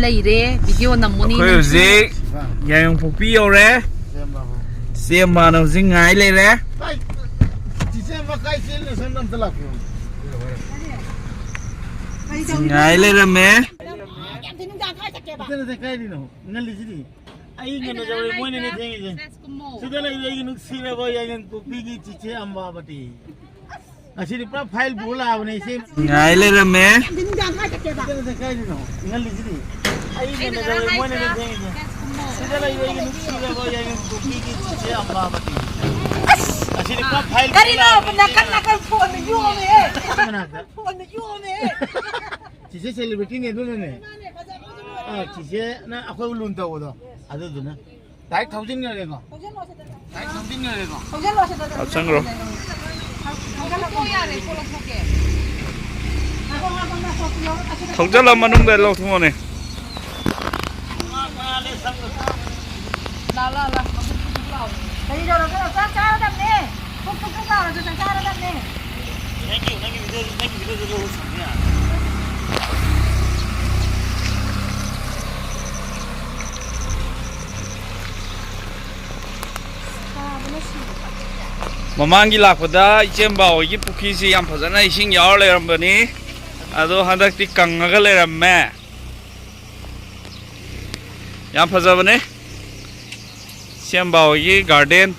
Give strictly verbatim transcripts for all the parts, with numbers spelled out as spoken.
ꯂꯩꯔꯦ, ꯚꯤꯗꯤꯑꯣ ꯅꯝꯃꯨꯅꯤ ꯑꯩꯈꯣꯏ ꯅꯪꯁꯨ꯫ ꯍꯧꯖꯤꯛ ꯌꯥꯏꯉꯪꯄꯣꯛꯄꯤ ꯌꯧꯔꯦ꯫ ꯆꯦꯝꯕꯥꯅ ꯍꯧꯖꯤꯛ ꯉꯥꯏ ꯂꯩꯔꯦ꯫ ꯆꯤꯆꯦꯝꯕ ꯀꯥꯏ ꯆꯦꯜꯂꯤꯅꯣ? ꯁꯣꯝꯗ ꯑꯝꯇ ꯂꯥꯛꯄꯤꯌꯨ꯫ ꯉꯥꯏ ꯂꯩꯔꯝꯃꯦ꯫ ꯅꯠꯇꯦ, ꯅꯠꯇꯦ, ꯀꯥꯏꯗꯅꯣ? ꯉꯜꯂꯤꯁꯤꯗꯤ꯫ ꯑꯩ ꯉꯟꯅ ꯌꯧꯔꯦ, ꯃꯣꯏꯅꯅꯦ ꯊꯦꯡꯉꯤꯁꯦ꯫ ꯁꯤꯗ ꯂꯩꯕ ꯑꯩꯒꯤ ꯅꯨꯡꯁꯤꯔꯕ ꯌꯥꯏꯉꯪꯄꯣꯛꯄꯤꯒꯤ ꯆꯤꯆꯦ ꯑꯝꯕꯥꯕꯇꯤ꯫ ꯉꯁꯤꯗꯤ ꯄꯨꯔꯥ ꯐꯥꯏꯜ ꯄꯨꯔ ꯂꯥꯛꯑꯕꯅꯦ ꯏꯆꯦ꯫ ꯉꯥꯏ ꯂꯩꯔꯝꯃꯦ꯫ ꯅꯠꯇꯦ, ꯅꯠꯇꯦ, ꯀꯥꯏꯗꯅꯣ? ꯉꯜꯂꯤꯁꯤꯗꯤ꯫ ꯑꯩ ꯉꯟꯅ ꯌꯧꯔꯦ, ꯃꯣꯏꯅꯅꯦ ꯊꯦꯡꯉꯤꯁꯦ꯫ ꯁꯤꯗ ꯂꯩꯕ ꯑꯩꯒꯤ ꯅꯨꯡꯁꯤꯔꯕ ꯌꯥꯏꯉꯪꯄꯣꯛꯄꯤꯒꯤ ꯆꯤꯆꯦ ꯑꯝꯕꯥꯕꯇꯤ꯫ ꯉꯁꯤꯗꯤ ꯄꯨꯔꯥ ꯐꯥꯏꯜ ꯄꯨꯔ ꯀꯔꯤꯅꯣ? ꯂꯥꯛꯑꯕꯅꯦ ꯅꯥꯀꯟ ꯏꯆꯦ꯫ ꯅꯥꯀꯟ ꯐꯣꯟꯗ ꯌꯣꯝꯃꯦꯍꯦ꯫ ꯃꯅꯥꯛꯇ꯫ ꯐꯣꯟꯗ ꯌꯣꯝꯃꯦꯍꯦ꯫ ꯆꯤꯆꯦ ꯁꯦꯂꯦꯕ꯭ꯔꯤꯇꯤꯅꯦ ꯑꯗꯨꯅꯅꯦ꯫ ꯃꯥꯅꯦ, ꯐꯖꯕ ꯑꯗꯨꯅ꯫ ꯑꯥ, ꯆꯤꯆꯦꯅ ꯑꯩꯈꯣꯏꯕꯨ ꯂꯨꯅ ꯇꯧꯕꯗꯣ ꯑꯗꯨꯗꯨꯅ꯫ ꯗꯥꯏꯔꯦꯛ ꯊꯧꯖꯤꯟꯈ꯭ꯔꯒꯦꯀꯣ꯫ ꯗꯥꯏꯔꯦꯛ ꯊꯧꯖꯤꯟꯈ꯭ꯔꯒꯦꯀꯣ꯫ ꯍꯥꯞꯆꯟꯈ꯭ꯔꯣ꯫ ꯊꯧꯖꯤꯜꯂꯣ ꯃꯅꯨꯡꯗ ꯂꯧꯊꯣꯛꯑꯣꯅꯦ꯫ ꯂꯥ, ꯂꯥ, ꯂꯥ꯫ ꯀꯔꯤ ꯇꯧꯔꯒꯦ? ꯆꯥꯛ ꯆꯥꯔꯗꯕꯅꯦ꯫ ꯄꯨꯛ ꯄꯨꯛ ꯄꯨꯛ ꯂꯥꯎꯔꯁꯨ ꯆꯥꯛ ꯆꯥꯔꯗꯕꯅꯦ꯫ ꯅꯪꯒꯤ, ꯅꯪꯒꯤ ꯚꯤꯗꯤꯑꯣ, ꯅꯪꯒꯤ ꯚꯤꯗꯤꯑꯣꯗꯨ ꯂꯧꯔ ꯁꯥꯟꯅ ꯌꯥꯔꯦ꯫ ꯃꯃꯥꯡꯒꯤ ꯂꯥꯛꯄꯗ ꯏꯆꯦꯝꯕꯥ ꯍꯣꯏꯒꯤ ꯄꯨꯈ꯭ꯔꯤꯁꯤ ꯌꯥꯝ ꯐꯖꯅ ꯏꯁꯤꯡ ꯌꯥꯎꯔ ꯂꯩꯔꯝꯕꯅꯤ꯫ ꯑꯗꯣ ꯍꯟꯗꯛꯇꯤ ꯀꯪꯉꯒ ꯂꯩꯔꯝꯃꯦ꯫ ꯌꯥꯝ ꯐꯖꯕꯅꯦ ꯏꯆꯦꯝꯕꯥ ꯍꯣꯏꯒꯤ ꯒꯥꯔꯗꯦꯟ꯫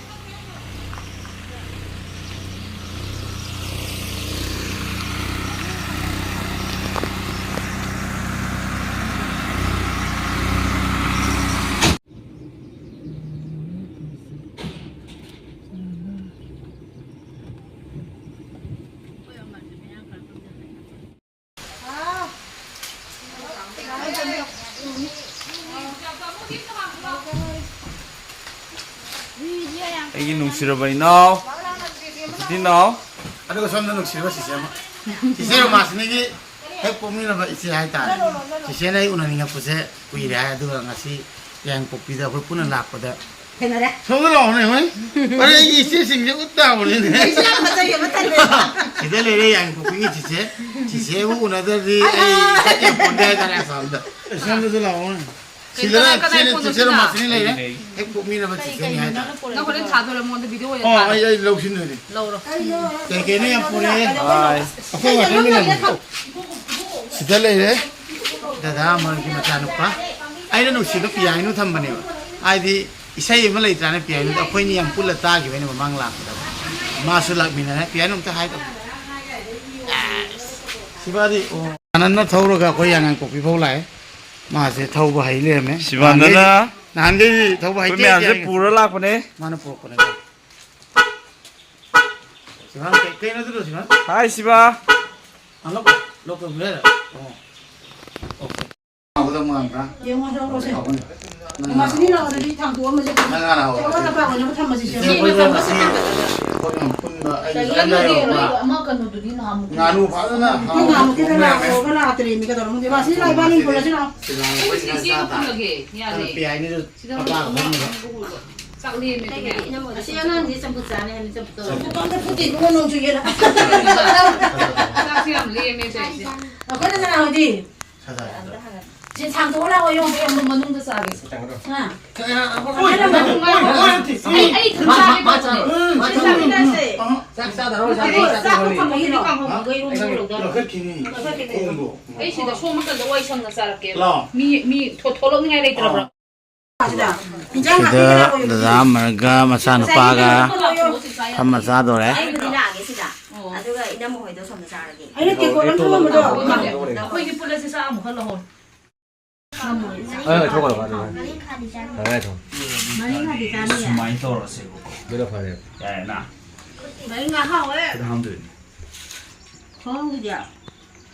ꯑꯩꯒꯤ ꯅꯨꯡꯁꯤꯔꯕ ꯏꯅꯥꯎ, ꯏꯆꯤꯟ ꯏꯅꯥꯎ꯫ ꯑꯗꯨꯒ ꯁꯣꯝꯗ ꯅꯨꯡꯁꯤꯔꯕ ꯆꯤꯆꯦ ꯑꯃ꯫ ꯆꯤꯆꯦ ꯔꯣꯃꯥꯁꯤꯅꯤꯒꯤ ꯍꯦꯛ ꯄꯣꯛꯃꯤꯟꯅꯕ ꯏꯆꯦ ꯍꯥꯏꯇꯥꯔꯦ꯫ ꯆꯤꯆꯦꯅ ꯑꯩ ꯎꯅꯅꯤꯡꯉꯛꯄꯁꯦ ꯀꯨꯏꯔꯦ ꯍꯥꯏ, ꯑꯗꯨꯒ ꯉꯁꯤ ꯌꯥꯏꯉꯪꯄꯣꯛꯄꯤꯗ ꯑꯩꯈꯣꯏ ꯄꯨꯟꯅ ꯂꯥꯛꯄꯗ ꯊꯦꯡꯅꯔꯦ꯫ ꯁꯣꯝꯗ ꯂꯥꯛꯑꯣꯅꯦ, ꯍꯣꯏ꯫ ꯑꯩ ꯑꯩꯒꯤ ꯏꯆꯦꯁꯤꯡꯁꯦ ꯎꯠ ꯇꯥꯕꯅꯤꯅꯦ꯫ ꯑꯩꯁꯦ ꯌꯥꯝ ꯐꯖꯩꯌꯦꯕ, ꯇꯜꯂꯦꯕ꯫ ꯁꯤꯗ ꯂꯩꯔꯦ ꯌꯥꯏꯉꯪꯄꯣꯛꯄꯤꯒꯤ ꯆꯤꯆꯦ꯫ ꯆꯤꯆꯦꯕꯨ ꯎꯅꯗ꯭ꯔꯗꯤ ꯑꯩ ꯁꯛ ꯌꯥꯝ ꯄꯣꯟꯗꯦ ꯍꯥꯏꯇꯥꯔꯦ ꯑꯁꯥꯝꯗ꯫ ꯁꯣꯝꯗꯁꯨ ꯂꯥꯛꯑꯣꯅꯦ꯫ ꯁꯤꯗ ꯀꯅꯥ, ꯀꯅꯥ ꯁꯤꯗ ꯐꯣꯟꯗꯣ ꯆꯤꯆꯦ ꯁꯤꯅ? ꯔꯣꯃꯥꯁꯤꯅꯤ ꯂꯩꯔꯦ꯫ ꯍꯦꯛ ꯄꯣꯛꯃꯤꯟꯅꯕ ꯆꯤꯆꯦꯅꯤ ꯍꯥꯏꯇꯥꯔꯦ꯫ ꯅꯪ ꯍꯣꯔꯦꯟ ꯊꯥꯗꯣꯔꯦ ꯃꯉꯣꯟꯗ ꯚꯤꯗꯤꯑꯣ ꯑꯣꯏꯅ ꯑꯣ, ꯊꯥꯔꯣ꯫ ꯑꯩ ꯑꯩ ꯂꯧꯁꯤꯟꯗꯣꯏꯅꯤ꯫ ꯂꯧꯔꯣ꯫ ꯀꯩ ꯀꯩꯅꯣ ꯌꯥꯝ ꯄꯨꯔꯛꯑꯦ꯫ ꯑꯩꯈꯣꯏ ꯋꯥꯇꯔꯃꯦꯂꯟ ꯁꯤꯗ ꯂꯩꯔꯦ꯫ ꯗꯗꯥ ꯑꯃꯔꯒꯤ ꯃꯆꯥꯅꯨꯄꯥ꯫ ꯑꯩꯅ ꯅꯨꯡꯁꯤꯕ ꯄꯤꯌꯥꯏꯅꯨ ꯊꯝꯕꯅꯦꯕ꯫ ꯍꯥꯏꯗꯤ ꯏꯁꯩ ꯑꯃ ꯂꯩꯇ꯭ꯔꯥꯅꯦ ꯄꯤꯌꯥꯏꯅꯨꯗ, ꯑꯩꯈꯣꯏꯅꯤ ꯌꯥꯝ ꯄꯨꯜꯂ ꯇꯥꯈꯤꯕꯩꯅꯦ ꯃꯃꯥꯡ ꯂꯥꯛꯄꯗ꯫ ꯃꯥꯁꯨ ꯂꯥꯛꯃꯤꯟꯅꯔꯦ꯫ ꯄꯤꯌꯥꯏꯅꯨ ꯑꯝꯇ ꯍꯥꯏꯗꯣ꯫ ꯁꯤꯕꯥꯗꯤ, ꯑꯣ꯫ ꯑꯅꯟꯅ ꯊꯧꯔꯒ ꯑꯩꯈꯣꯏ ꯌꯥꯉꯥꯡ ꯄꯣꯛꯄꯤ ꯐꯥꯎ ꯂꯥꯛꯑꯦ꯫ ꯃꯥꯁꯦ ꯊꯧꯕ ꯍꯩ ꯂꯩꯔꯝꯃꯦ꯫ ꯁꯤꯕꯥꯟꯗꯅ ꯅꯍꯥꯟꯈꯩ, ꯅꯍꯥꯟꯈꯩꯗꯤ ꯊꯧꯕ ꯍꯩꯇꯦ ꯑꯩꯈꯣꯏ ꯃꯌꯥꯝꯁꯦ ꯍꯥꯏ꯫ ꯄꯨꯔ ꯂꯥꯛꯄꯅꯦ꯫ ꯃꯥꯅ ꯄꯨꯔꯛꯄꯅꯦ꯫ ꯁꯤꯕꯥꯟ ꯀꯩ-, ꯀꯩꯅꯣ ꯑꯗꯨꯗꯣ ꯁꯤꯕꯥꯟ? ꯍꯥꯏ ꯁꯤꯕꯥ꯫ ꯍꯜꯂꯣ, ꯂꯣꯛ ꯇꯧꯕꯤꯔꯣ ꯍꯥꯏꯔꯣ? ꯑꯣ꯫ ꯑꯣꯀꯦ꯫ ꯍꯥꯎꯒꯗꯕ ꯃꯥꯟꯕ꯭ꯔꯥ? ꯌꯦꯡꯉꯣ, ꯍꯥꯏꯔꯛꯑꯣꯁꯦ꯫ ꯍꯥꯎꯕꯅꯦ꯫ ꯅꯪ ꯃꯁꯤꯅꯤ ꯂꯥꯛꯑꯣ, ꯑꯗꯨꯗꯤ ꯊꯥꯡꯗꯣꯛꯑꯝꯃꯁꯦ꯫ ꯅꯪ ꯍꯥꯟꯅ ꯍꯥꯎꯕꯅꯦ꯫ ꯆꯥꯛꯋꯥꯗ ꯄꯥꯛ ꯑꯣꯏꯅꯕ ꯊꯝꯃꯁꯤꯁꯦ꯫ ꯏꯆꯦ ꯑꯩꯈꯣꯏ ꯃꯁꯤ ꯑꯩꯈꯣꯏ ꯌꯥꯝ ꯄꯨꯟꯕ ꯑꯩ ꯂꯣꯏ ꯂꯩꯔꯕ꯫ ꯑꯃ ꯀꯩꯅꯣꯗꯨꯗꯤ ꯅꯍꯥꯟꯃꯨꯛ ꯉꯥꯅꯨ ꯐꯖꯅ ꯑꯩꯈꯣꯏ ꯅꯍꯥꯟꯃꯨꯛꯀꯤ ꯈꯔ ꯍꯥꯎꯕꯅꯦ꯫ ꯍꯧꯔꯒ ꯂꯥꯛꯇ꯭ꯔꯦꯃꯤ, ꯀꯩꯗꯧꯔꯝꯅꯣ ꯈꯪꯗꯦ꯫ ꯃꯁꯤ ꯂꯥꯛꯑꯣ, ꯏꯕꯥꯅꯤ ꯄꯨꯜꯂꯁꯤ ꯂꯥꯛꯑꯣ꯫ ꯁꯤꯂꯥꯡ ꯑꯩꯈꯣꯏ ꯁꯤꯗ ꯆꯥ ꯇꯥꯔꯦ꯫ ꯅꯪ ꯄꯤꯌꯥꯏꯅꯤꯁꯨ ꯃꯄꯥ ꯐꯝꯃꯒ꯫ ꯆꯥꯛ ꯂꯦꯝꯃꯦ ꯑꯗꯨꯅꯦ꯫ ꯑꯁꯤ ꯑꯉꯥꯡꯁꯤ ꯆꯝꯐꯨꯠ ꯆꯥꯅꯤ ꯍꯥꯏꯅ ꯆꯝꯐꯨꯠ ꯇꯧꯔ꯫ ꯆꯝꯐꯨꯠ ꯑꯝꯇ ꯐꯨꯠꯇꯦ ꯏꯕꯨꯡꯉꯣ, ꯅꯣꯡ ꯆꯨꯏꯌꯦꯅ꯫ ꯆꯥꯛꯁꯦ ꯌꯥꯝ ꯂꯦꯝꯃꯦ ꯇꯧꯔꯤꯁꯦ꯫ ꯑꯩꯈꯣꯏꯅ ꯀꯅꯥ ꯍꯣꯏꯗꯤ? ꯁꯤ ꯊꯥꯡꯗꯣꯛꯑ ꯂꯥꯛꯑꯣ, ꯌꯣꯡꯁꯦ ꯌꯥꯝ ꯃꯅꯨꯡꯗ ꯆꯥꯒꯦ꯫ ꯍꯥ? ꯑꯩ, ꯑꯩ ꯏꯊꯟ ꯆꯥꯒꯦ ꯇꯧꯕꯅꯦ꯫ ꯆꯥꯛ ꯆꯥꯗꯔꯣ, ꯆꯥꯛ ꯆꯥꯗꯔꯣ꯫ ꯀꯥꯡꯍꯧ ꯉꯧꯒꯦ, ꯏꯔꯣꯟꯕ ꯉꯧꯔꯒ꯫ ꯂꯧꯈꯠꯈꯤꯅꯤ꯫ ꯈꯣꯡꯗꯣ꯫ ꯑꯩ ꯁꯤꯗ ꯁꯣꯝ ꯅꯥꯀꯟꯗ ꯋꯥꯏ ꯁꯪꯅ ꯆꯥꯔꯛꯀꯦꯕ꯫ ꯂꯥꯎ꯫ ꯃꯤ, ꯃꯤ ꯊꯣ-, ꯊꯣꯛꯂꯛꯅꯤꯡꯉꯥꯏ ꯂꯩꯇ꯭ꯔꯕ꯭ꯔꯥ? ꯁꯤꯗ ꯏꯟꯖꯥꯡ ꯅꯥꯄꯤ ꯈꯔ ꯂꯥꯛꯑꯣ, ꯗꯗꯥ ꯑꯃꯔꯒ ꯃꯆꯥꯅꯨꯄꯥꯒ ꯐꯝꯃ ꯆꯥꯗꯣꯔꯦ꯫ ꯑꯩꯕꯨꯗꯤ ꯂꯥꯛꯑꯒꯦ ꯁꯤꯗ꯫ ꯑꯗꯨꯒ ꯏꯅꯝꯃ ꯍꯣꯏꯗꯣ ꯁꯣꯝꯗ ꯆꯥꯔꯒꯦ꯫ ꯑꯩꯅ ꯇꯦꯡꯀꯣꯠ ꯑꯃ ꯊꯝꯃꯝꯕꯗꯣ꯫ ꯑꯩꯈꯣꯏꯒꯤ ꯄꯨꯜꯂꯁꯦ ꯆꯥꯛ ꯑꯃꯨꯛ ꯈꯔ ꯂꯧꯍꯧꯔꯣ꯫ ꯊꯣꯛꯈ꯭ꯔꯕ ꯑꯗꯨ? ꯊꯣꯡꯉꯦ ꯊꯣꯡꯉꯦ꯫ ꯃꯔꯤꯡꯒꯗꯤ ꯆꯥꯅꯤꯌꯦ꯫ ꯁꯨꯃꯥꯏꯅ ꯇꯧꯔꯁꯦꯕꯀꯣ꯫ ꯑꯗꯨꯅ ꯐꯔꯦ꯫ ꯌꯥꯔꯦꯅ꯫ ꯃꯔꯤꯡꯒ ꯍꯥꯎꯋꯦ꯫ ꯈꯤꯇꯪ ꯍꯥꯝꯗꯣꯏꯅꯦ꯫ ꯈꯣꯡꯒꯤꯗꯤ꯫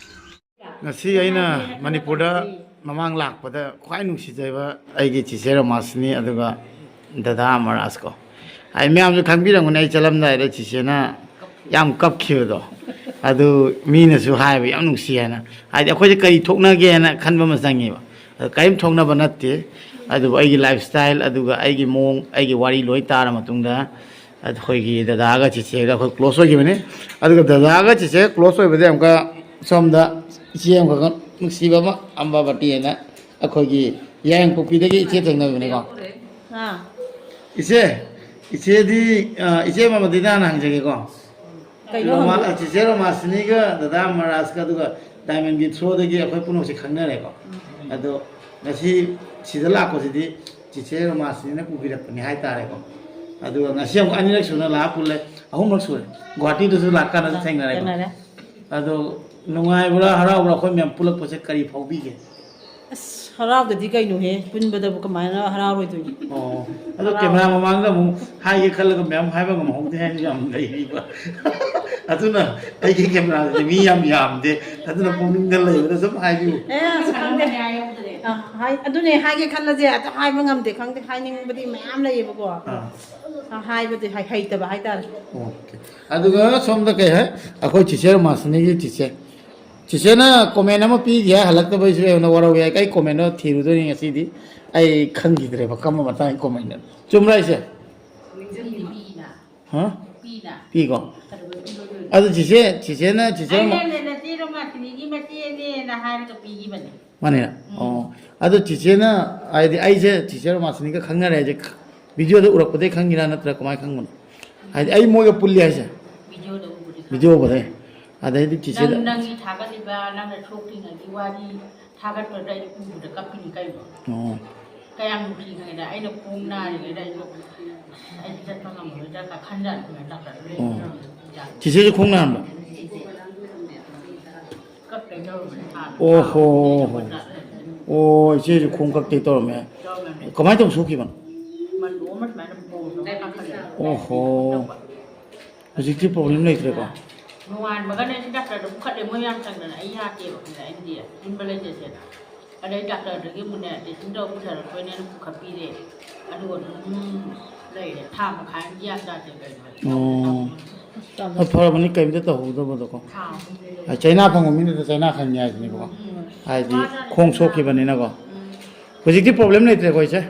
ꯉꯁꯤ ꯑꯩꯅ ꯃꯅꯤꯄꯨꯔꯗ ꯃꯃꯥꯡ ꯂꯥꯛꯄꯗ ꯈ꯭ꯋꯥꯏ ꯅꯨꯡꯁꯤꯖꯕ ꯑꯩꯒꯤ ꯆꯤꯆꯦ ꯔꯣꯃꯥꯁꯤꯅꯤ, ꯑꯗꯨꯒ ꯗꯗꯥ ꯑꯃꯔꯥꯖ ꯀꯣ꯫ ꯑꯩ ꯃꯌꯥꯝꯁꯨ ꯈꯪꯕꯤꯔꯝꯒꯅꯤ, ꯑꯩ ꯆꯠꯂꯝꯗꯥꯏꯗ ꯆꯤꯆꯦꯅ ꯌꯥꯝ ꯀꯞꯈꯤꯕꯗꯣ꯫ ꯑꯗꯨ ꯃꯤꯅꯁꯨ ꯍꯥꯏꯕ ꯌꯥꯝ ꯅꯨꯡꯁꯤ ꯍꯥꯏꯅ꯫ ꯍꯥꯏꯗꯤ ꯑꯩꯈꯣꯏꯁꯦ ꯀꯔꯤ ꯊꯣꯛꯅꯒꯦꯅ ꯈꯟꯕ ꯑꯃ ꯆꯪꯉꯦꯕ꯫ ꯀꯔꯤꯝ ꯊꯣꯛꯅꯕ ꯅꯠꯇꯦ꯫ ꯑꯗꯨꯕꯨ ꯑꯩꯒꯤ ꯂꯥꯏꯐ ꯁ꯭ꯇꯥꯏꯜ, ꯑꯗꯨꯒ ꯑꯩꯒꯤ ꯃꯑꯣꯡ, ꯑꯩꯒꯤ ꯋꯥꯔꯤ ꯂꯣꯏ ꯇꯥꯔ ꯃꯇꯨꯡꯗ, ꯑꯩꯈꯣꯏꯒꯤ ꯗꯗꯥꯒ ꯆꯤꯆꯦꯒ ꯑꯩꯈꯣꯏ ꯀ꯭ꯂꯣꯁ ꯑꯣꯏꯈꯤꯕꯅꯤ꯫ ꯑꯗꯨꯒ ꯗꯗꯥꯒ ꯆꯤꯆꯦꯒ ꯀ꯭ꯂꯣꯁ ꯑꯣꯏꯕꯗ ꯑꯃꯨꯛꯀ ꯁꯣꯝꯗ ꯏꯆꯦ ꯑꯃꯈꯛ ꯅꯨꯡꯁꯤꯕ ꯑꯃ, ꯑꯝꯕꯥꯕꯇꯤ ꯍꯥꯏꯅ, ꯑꯩꯈꯣꯏꯒꯤ ꯌꯥꯏꯉꯪꯄꯣꯛꯄꯤꯗꯒꯤ ꯏꯆꯦ ꯊꯦꯡꯅꯕꯅꯤꯀꯣ꯫ ꯑꯥ꯫ ꯏꯆꯦ, ꯏꯆꯦꯗꯤ, ꯑ, ꯏꯆꯦ ꯃꯃꯗꯤꯗ ꯍꯥꯟꯅ ꯍꯪꯖꯒꯦꯀꯣ꯫ ꯀꯩꯅꯣ ꯔꯣꯃꯥ-, ꯍꯪꯕꯤꯌꯨ꯫ ꯆꯤꯆꯦ ꯔꯣꯃꯥꯁꯤꯅꯤꯒ ꯗꯗꯥ ꯃꯍꯥꯔꯥꯖꯀ, ꯑꯗꯨꯒ ꯗꯥꯏꯃꯟꯒꯤ ꯊ꯭ꯔꯣꯗꯒꯤ ꯑꯩꯈꯣꯏ ꯄꯨꯝꯅꯃꯛꯁꯦ ꯈꯪꯅꯔꯦꯀꯣ꯫ ꯎꯝ꯫ ꯑꯗꯣ ꯉꯁꯤ ꯁꯤꯗ ꯂꯥꯛꯄꯁꯤꯗꯤ ꯆꯤꯆꯦ ꯔꯣꯃꯥꯁꯤꯅꯤꯅ ꯄꯨꯕꯤꯔꯛꯄꯅꯤ ꯍꯥꯏꯇꯥꯔꯦꯀꯣ꯫ ꯑꯗꯨꯒ ꯉꯁꯤ ꯑꯃꯨꯛ ꯑꯅꯤꯔꯛ ꯁꯨꯅ ꯂꯥꯛꯑ ꯄꯨꯜꯂꯦ, ꯑꯍꯨꯝꯂꯛ ꯁꯨꯔꯦ꯫ ꯒꯨꯍꯥꯇꯤꯗꯁꯨ ꯂꯥꯛꯀꯥꯟꯗꯁꯨ ꯊꯦꯡꯅꯔꯦꯀꯣ꯫ ꯊꯦꯡꯅꯔꯦ꯫ ꯑꯗꯣ ꯅꯨꯡꯉꯥꯏꯕ꯭ꯔꯥ, ꯍꯔꯥꯎꯕ꯭ꯔꯥ, ꯑꯩꯈꯣꯏ ꯃꯌꯥꯝ ꯄꯨꯜꯂꯛꯄꯁꯦ ꯀꯔꯤ ꯐꯥꯎꯕꯤꯒꯦ? ꯑꯁ, ꯍꯔꯥꯎꯗꯗꯤ ꯀꯩꯅꯣꯍꯦ, ꯄꯨꯟꯕꯗꯕꯨ ꯀꯃꯥꯏꯅ ꯍꯔꯥꯎꯔꯣꯏꯗꯣꯏꯅꯣ? ꯑꯣ, ꯑꯗꯣ ꯍꯔꯥꯎ- ꯀꯦꯃꯦꯔꯥ ꯃꯃꯥꯡꯗ ꯑꯃꯨꯛ ꯍꯥꯏꯒꯦ ꯈꯜꯂꯒ ꯃꯌꯥꯝ ꯍꯥꯏꯕ ꯉꯝꯍꯧꯗꯦ ꯍꯥꯏꯅ ꯌꯥꯝ ꯂꯩꯔꯤꯕ꯫ ꯑꯗꯨꯅ ꯑꯩꯒꯤ ꯀꯦꯃꯦꯔꯥꯁꯤꯗꯤ ꯃꯤ ꯌꯥꯝ ꯌꯥꯝꯗꯦ, ꯑꯗꯨꯅ ꯄꯨꯛꯅꯤꯡꯗ ꯂꯩꯕꯗ ꯑꯗꯨꯝ ꯍꯥꯏꯕꯤꯌꯨ꯫ ꯑꯦ, ꯑꯁ, ꯈꯪꯗꯦ꯫ ꯑ, ꯍꯥꯏ-, ꯑꯗꯨꯅꯦ ꯍꯥꯏꯒꯦ ꯈꯜꯂꯁꯦ, ꯑꯗꯨ ꯍꯥꯏꯕ ꯉꯝꯗꯦ, ꯈꯪꯗꯦ, ꯍꯥꯏꯅꯤꯡꯕꯗꯤ ꯃꯌꯥꯝ ꯂꯩꯌꯦꯕꯀꯣ꯫ ꯑꯥ꯫ ꯑ, ꯍꯥꯏꯕꯗꯤ ꯍꯩ-, ꯍꯩꯇꯕ ꯍꯥꯏꯇꯥꯔꯦ꯫ ꯑꯣꯀꯦ꯫ ꯑꯗꯨꯒ ꯁꯣꯝꯗ ꯀꯩ ꯍꯥꯏ, ꯑꯩꯈꯣꯏ ꯆꯤꯆꯦ ꯔꯣꯃꯥꯁꯤꯅꯤꯒꯤ ꯆꯤꯆꯦ, ꯆꯤꯆꯦꯅ ꯀꯣꯃꯦꯟ ꯑꯃ ꯄꯤꯈꯤ ꯍꯥꯏ, ꯍꯜꯂꯛꯇꯕꯩꯁꯨ ꯌꯥꯏ, ꯋꯥꯔꯧ ꯌꯥꯏ꯫ ꯑꯩ ꯀꯣꯃꯦꯟꯗꯣ ꯊꯤꯔꯨꯗꯣꯏꯅꯤ ꯉꯁꯤꯗꯤ꯫ ꯑꯩ ꯈꯪꯈꯤꯗ꯭ꯔꯦꯕ ꯀꯔꯝꯕ ꯃꯇꯥꯡꯒꯤ ꯀꯣꯃꯦꯟꯅꯣ꯫ ꯆꯨꯝꯕ꯭ꯔꯥ ꯍꯥꯏꯁꯦ? ꯅꯤꯡꯁꯤꯡꯕꯤꯕ꯫ ꯍꯥ? ꯄꯤꯅ꯫ ꯄꯤꯀꯣ? ꯀꯩꯗꯧꯕꯩ ꯄꯤꯔꯣꯏꯗꯣꯏꯅꯣ? ꯑꯗꯨ ꯆꯤꯆꯦ, ꯆꯤꯆꯦꯅ, ꯆꯤꯆꯦ ꯑꯩꯅ ꯃ- ꯅꯦ ꯅꯆꯦ ꯔꯣꯃꯥꯁꯤꯅꯤꯒꯤ ꯃꯆꯦꯅꯦꯅ ꯍꯥꯏꯔꯒ ꯄꯤꯈꯤꯕꯅꯦ꯫ ꯃꯥꯅꯦ꯫ ꯎꯝ꯫ ꯑꯣ꯫ ꯑꯗꯣ ꯆꯤꯆꯦꯅ, ꯍꯥꯏꯗꯤ ꯑꯩꯁꯦ ꯆꯤꯆꯦ ꯔꯣꯃꯥꯁꯤꯅꯤꯒ ꯈꯪꯅꯔꯦ ꯍꯥꯏꯁꯦ ꯈ-, ꯚꯤꯗꯤꯑꯣꯗ ꯎꯔꯛꯄꯗꯩ ꯈꯪꯉꯤꯔꯥ ꯅꯠꯇ꯭ꯔꯥ ꯀꯃꯥꯏꯅ ꯈꯪꯕꯅꯣ? ꯍꯥꯏꯗꯤ ꯑꯩ ꯃꯣꯏꯒ ꯄꯨꯜꯂꯤ ꯍꯥꯏꯁꯦ? ꯚꯤꯗꯤꯑꯣꯗ ꯎꯕꯗꯤ ꯈꯪꯉꯦ꯫ ꯚꯤꯗꯤꯑꯣ ꯎꯕꯗꯩ꯫ ꯑꯗꯩꯗꯤ ꯆꯤꯆꯦꯗ ꯅꯪ, ꯅꯪꯒꯤ ꯊꯥꯒꯠꯂꯤꯕ, ꯅꯪꯅ ꯁꯣꯛꯇ꯭ꯔꯤꯉꯩꯒꯤ ꯋꯥꯔꯤ ꯊꯥꯒꯠꯄꯗ ꯑꯩ ꯎꯕꯗ ꯀꯞꯄꯤꯅꯤ ꯀꯩꯅꯣ꯫ ꯑꯣ꯫ ꯀꯌꯥꯝ ꯅꯨꯡꯁꯤꯈ꯭ꯔꯦꯗ, ꯑꯩꯅ ꯈꯣꯡ ꯅꯥꯔꯤꯉꯩꯗ ꯑꯩꯁꯨ, ꯑꯩꯁꯨ ꯆꯠꯄ ꯉꯝꯃꯔꯣꯏꯗ꯭ꯔꯥ ꯈꯟꯖꯥꯠꯅꯤ ꯗꯥꯛꯇꯔꯗ ꯑꯣ꯫ ꯂꯩꯔꯨꯔꯕꯅꯤ꯫ ꯆꯤꯆꯦꯁꯨ ꯈꯣꯡ ꯅꯥꯔꯝꯕ? ꯀꯞꯇꯣꯏ ꯇꯧꯔꯕꯅꯤ ꯍꯥꯟꯅ꯫ ꯑꯣ ꯍꯣ ꯍꯣ꯫ ꯑꯣ, ꯏꯆꯦꯁꯨ ꯈꯣꯡ ꯀꯛꯇꯣꯏ ꯇꯧꯔꯝꯃꯦ꯫ ꯇꯧꯔꯝꯃꯦ꯫ ꯀꯃꯥꯏꯅ ꯇꯧꯔ ꯁꯣꯛꯈꯤꯕꯅꯣ? ꯃꯟꯗꯣ ꯑꯃ ꯁꯨꯃꯥꯏꯅ ꯄꯣꯝꯃꯒ ꯀꯥꯈꯠꯂꯛꯑꯦ꯫ ꯑꯣ ꯍꯣ꯫ ꯇꯧꯕ꯫ ꯍꯧꯖꯤꯛꯇꯤ ꯄ꯭ꯔꯣꯕ꯭ꯂꯦꯝ ꯂꯩꯇ꯭ꯔꯦꯀꯣ? ꯅꯣꯡꯉꯥꯟꯕꯒꯅꯦ ꯁꯤ ꯗꯥꯛꯇꯔꯗ ꯄꯨꯈꯠꯂꯦ, ꯃꯣꯏ ꯌꯥꯝ ꯆꯪꯗꯅ꯫ ꯑꯩ ꯌꯥꯗꯦꯕ, ꯑꯩꯅ ꯑꯩꯅꯗꯤ ꯌꯨꯝꯗ ꯂꯩꯖꯁꯦꯅ꯫ ꯑꯗꯩ ꯗꯥꯛꯇꯔꯗꯒꯤ ꯑꯃꯨꯛꯅꯦ ꯇꯦꯁꯇꯤꯡ ꯇꯧꯔ ꯄꯨꯊꯔꯛꯇꯣꯏꯅꯦꯅ ꯄꯨꯈꯠꯄꯤꯔꯦ꯫ ꯑꯗꯨꯒ ꯑꯗꯨꯝ ꯂꯩꯔꯦ꯫ ꯊꯥ ꯃꯈꯥꯏ ꯑꯃ ꯒ꯭ꯌꯥꯟ ꯇꯥꯗꯦ ꯀꯩꯅꯣ꯫ ꯑꯣ꯫ ꯍꯣꯏ, ꯐꯔꯕꯅꯤ, ꯀꯔꯤꯝꯇ ꯇꯧꯍꯧꯗꯕꯗꯣꯀꯣ꯫ ꯊꯥ ꯑꯍꯨꯝ ꯂꯩꯔꯦ꯫ ꯆꯩꯅꯥ ꯐꯪꯕ ꯃꯤꯅꯗꯤ ꯆꯩꯅꯥ ꯈꯪꯉꯤ ꯍꯥꯏꯁꯤꯅꯦꯕꯀꯣ꯫ ꯎꯝ꯫ ꯍꯥꯏꯗꯤ ꯃꯥꯅ ꯈꯣꯡ ꯁꯣꯛꯈꯤꯕꯅꯤꯅꯀꯣ꯫ ꯎꯝ꯫ ꯍꯧꯖꯤꯛꯇꯤ ꯄ꯭ꯔꯣꯕ꯭ꯂꯦꯝ ꯂꯩꯇ꯭ꯔꯦꯀꯣ, ꯏꯆꯦ?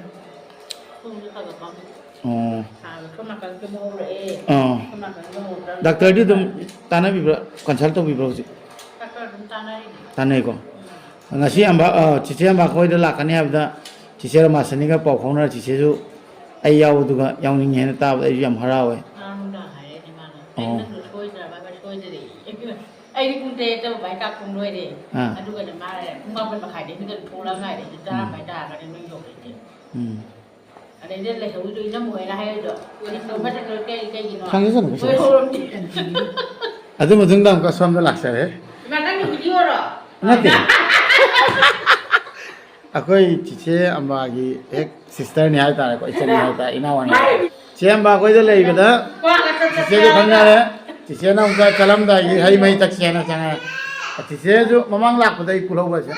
ꯈꯣꯡꯁꯦ ꯈꯔ ꯈꯔ ꯄꯝꯃꯦ꯫ ꯑꯣ꯫ ꯁꯥꯕ ꯁꯣꯝ ꯅꯥꯀꯟꯁꯦ ꯑꯃꯨꯛ ꯍꯧꯔꯛꯑꯦ꯫ ꯑꯥ꯫ ꯁꯣꯝ ꯅꯥꯀꯟꯁꯦ ꯑꯃꯨꯛ ꯍꯧꯔꯛꯇ꯭ꯔꯥ? ꯗꯥꯛꯇꯔꯗꯤ ꯑꯗꯨꯝ ꯇꯥꯟꯅꯕꯤꯕ꯭ꯔꯥ, ꯀꯟꯁꯜ ꯇꯧꯕꯤꯕ꯭ꯔꯥ ꯍꯧꯖꯤꯛ? ꯗꯥꯛꯇꯔ ꯑꯗꯨꯝ ꯇꯥꯟꯅꯔꯤꯅꯦ꯫ ꯇꯥꯟꯅꯩꯀꯣ? ꯎꯝ꯫ ꯉꯁꯤ ꯑꯝꯕ-, ꯑ, ꯆꯤꯆꯦ ꯑꯝꯕ ꯑꯩꯈꯣꯏꯗ ꯂꯥꯛꯀꯅꯤ ꯍꯥꯏꯕꯗ, ꯆꯤꯆꯦ ꯔꯣꯃꯥꯁꯅꯤꯒ ꯄꯥꯎ ꯐꯥꯎꯅꯔ, ꯆꯤꯆꯦꯁꯨ ꯑꯩ ꯌꯥꯎꯕꯗꯨꯒ ꯌꯥꯎꯅꯤꯡꯉꯦ ꯍꯥꯏꯅ ꯇꯥꯕꯗ ꯑꯩꯁꯨ ꯌꯥꯝ ꯍꯔꯥꯎꯋꯦ꯫ ꯉꯔꯥꯡ ꯅꯨꯡꯗꯥꯡ ꯍꯥꯏꯔꯛꯏꯅꯦ ꯃꯥꯅ꯫ ꯑꯩ ꯑꯣ꯫ ꯅꯪꯗꯣ ꯁꯣꯏꯗ꯭ꯔꯕ ꯍꯥꯏꯕ, ꯁꯣꯏꯗ꯭ꯔꯦ꯫ ꯑꯩꯗꯤ ꯄꯨꯡ ꯇꯔꯦꯠꯇ ꯕꯥꯏ ꯀꯥꯞ ꯊꯣꯡ ꯂꯣꯏꯔꯦ꯫ ꯑꯥ꯫ ꯑꯗꯨꯒꯅꯦ ꯃꯥꯅꯅꯦ ꯄꯨꯡ ꯃꯥꯄꯟ ꯃꯈꯥꯏꯗ ꯃꯤꯀꯞ ꯊꯣꯛꯂꯛꯑ ꯉꯥꯏꯔꯦ꯫ ꯑꯩꯗꯤ ꯇꯔꯥ ꯎꯝ꯫ ꯃꯈꯥꯏ ꯇꯥꯔꯒꯅꯦ ꯅꯣꯏ ꯌꯧꯔꯛꯏꯁꯦ꯫ ꯎꯝ꯫ ꯑꯗꯩꯗ ꯂꯩꯍꯧꯔꯤꯗꯣ ꯏꯅꯝꯃ ꯍꯣꯏꯅ ꯍꯥꯏꯔꯤꯗꯣ, "ꯀꯩꯅꯣ ꯃꯊꯛꯇ ꯀꯩ-, ꯀꯩꯒꯤꯅꯣ?" ꯈꯪꯉꯦ, ꯈꯪꯉꯦ, ꯂꯣꯏ ꯈꯪꯉꯦ꯫ ꯍꯧꯔꯝꯗꯦ꯫ ꯑꯗꯨ ꯃꯇꯨꯡꯗ ꯑꯃꯨꯛꯀ ꯁꯣꯝꯗ ꯂꯥꯛꯆꯔꯦ꯫ ꯏꯃꯥ, ꯅꯪꯒꯤ ꯚꯤꯗꯤꯑꯣꯔꯣ? ꯅꯠꯇꯦ꯫ ꯑꯩꯈꯣꯏ ꯆꯤꯆꯦ ꯑꯝꯕꯥꯒꯤ ꯍꯦꯛ ꯁꯤꯁꯇꯔꯅꯤ ꯍꯥꯏꯇꯥꯔꯦꯀꯣ, ꯏꯆꯟꯅꯤ ꯍꯥꯏꯇꯥꯔꯦ, ꯏꯅꯥꯎ ꯑꯅꯤ꯫ ꯆꯦ ꯑꯝꯕꯥ ꯑꯩꯈꯣꯏꯗ ꯂꯩꯕꯗ ꯋꯥꯒ ꯆꯠ ꯆꯠ ꯆꯤꯆꯦꯗꯣ ꯆꯠ ꯈꯪꯅꯔꯦ꯫ ꯆꯤꯆꯦꯅ ꯑꯃꯨꯛꯀ ꯆꯠꯂꯝꯗꯥꯏꯒꯤ ꯍꯩ ꯃꯍꯤ ꯊꯛꯁꯦꯅ ꯆꯪꯉꯛꯑꯦ꯫ ꯆꯤꯆꯦꯁꯨ ꯃꯃꯥꯡ ꯂꯥꯛꯄꯗ ꯑꯩ ꯄꯨꯜꯍꯧꯕꯁꯦ꯫